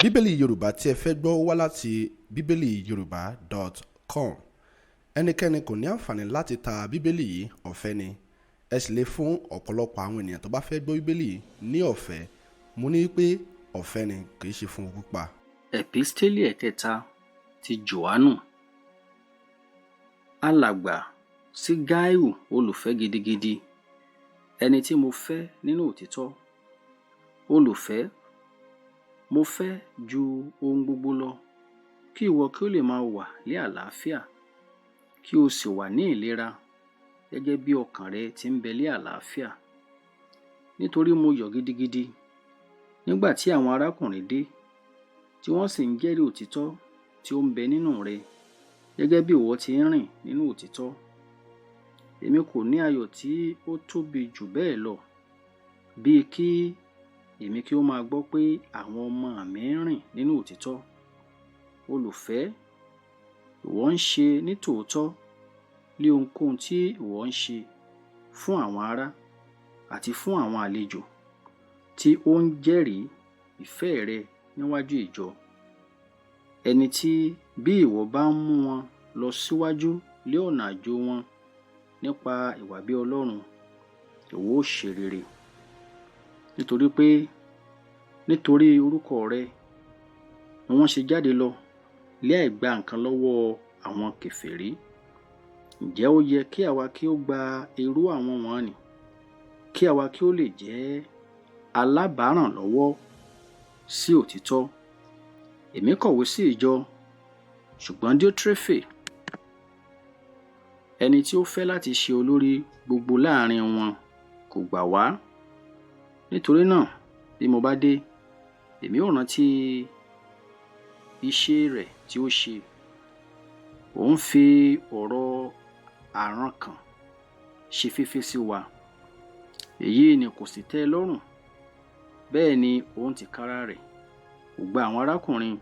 Bíbélì Yorùbá tí ẹ fẹ́ gbọ́ wá láti bíbélìyorùbá.com. Ẹnikẹ́ni kò ní àǹfààní láti ta bíbélì yìí, ọ̀fẹ́ ni. Ẹ sì lè fún ọ̀pọ̀lọpọ̀ àwọn ènìyàn tó bá fẹ́ gbọ́ bíbélì yìí ní ọ̀fẹ́. Mo ní pé ọ̀fẹ́ ni, kì í ṣe fún owó pípa. Ẹ̀písítélì ẹ̀kẹta ti Jòhánù. Alàgbà sí Gáíù olùfẹ́ gidigidi, ẹni tí mo fẹ́ nínú òtítọ́. Olùfẹ́, mo fẹ́ ju ohun gbogbo lọ kí ìwọ kí ó lè máa wà ní àlàáfíà, kí o sì wà ní ìlera gẹ́gẹ́ bí ọkàn rẹ ti ń bẹ ní àlàáfíà. Nítorí mo yọ̀ gidigidi nígbà tí àwọn arákùnrin dé, tí wọ́n sì ń jẹ́rìí òtítọ́ tí ó ń bẹ nínú rẹ, gẹ́gẹ́ bí ìwọ ti ń rìn nínú òtítọ́. Èmi kò ní ayọ̀ tí ó tóbi jù bẹ́ẹ̀ lọ, bíi kí èmi kí ó máa gbọ́ pé àwọn ọmọ mi ń rìn nínú òtítọ́. Olùfẹ́, ìwọ ń ṣe nítòótọ́ ní ohunkóhun tí ìwọ ń ṣe fún àwọn ará àti fún àwọn àlejò tí ó ń jẹ́rìí ìfẹ́ rẹ níwájú ìjọ. Ẹni tí bí ìwọ bá ń mú wọn lọ síwájú lé ọ̀nà àjò wọn nípa ìwà bí Ọlọ́run, ìwọ ó ṣe rere. Nítorí pé nítorí orúkọ rẹ ni wọ́n ṣe jáde lọ láì gba nǹkan lọ́wọ́ àwọn kèfèrí. Ǹjẹ́ ó yẹ kí àwa kí ó gba irú àwọn wọ̀n-ọn-nì, kí àwa kí ó lè jẹ́ alábàárànlọ́wọ́ sí òtítọ́? Èmi kọ̀wé sí ìjọ, ṣùgbọ́n Diótréfè, ẹni tí ó fẹ́ láti ṣe olórí gbogbo láàrin wọn, kò gbà wá. Nítorí náà, bí mo bá dé, èmi ó rántí iṣẹ́ rẹ̀ tí ó ṣe. Ó ń fi ọ̀rọ̀ àrankàn ṣe féfé sí wa. Èyí ni kò sì tẹ́ ẹ lọ́rùn. Bẹ́ẹ̀ ni òun tìkára rẹ̀ kò gba àwọn arákùnrin,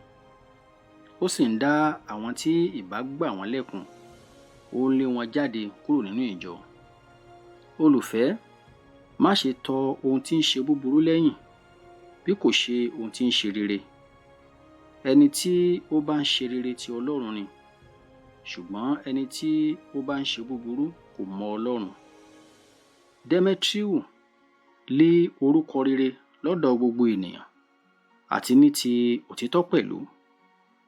ó sì ń dá àwọn tí ìbá gbà wọ́n lẹ́kun, ó ń lé wọn jáde kúrò nínú ìjọ. Olùfẹ́, má ṣe tọ ohun tí ń ṣe búburú lẹ́yìn, bí kò ṣe ohun tí ń ṣe rere. Ẹni tí ó bá ń ṣe rere ti Ọlọ́run ni, ṣùgbọ́n ẹni tí ó bá ń ṣe búburú kò mọ Ọlọ́run. Demetriu lé orúkọ rere lọ́dọ̀ gbogbo ènìyàn, àti ní ti òtítọ́ pẹ̀lú.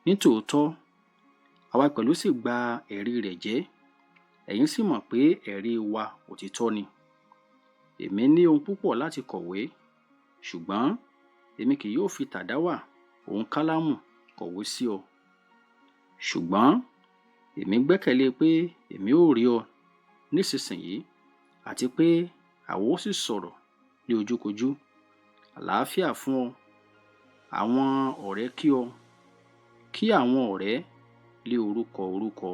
Nítòótọ́, àwa pẹ̀lú sì gba ẹ̀rí rẹ̀ jẹ́, ẹ̀yin sì mọ̀ pé ẹ̀rí wa òtítọ́ ni. Èmi ní ohun púpọ̀ láti kọ̀wé, ṣùgbọ́n èmi kì yóò fi tàdáwà òun kálámù kọ̀wé sí ọ. Ṣùgbọ́n èmi gbẹ́kẹ̀lé pé èmi ó rí ọ nísinsìnyí, àti pé àwa ó sì sọ̀rọ̀ ní ojúkojú. Àlàáfíà fún ọ. Àwọn ọ̀rẹ́ kí ọ. Kí àwọn ọ̀rẹ́ lé orúkọ orúkọ.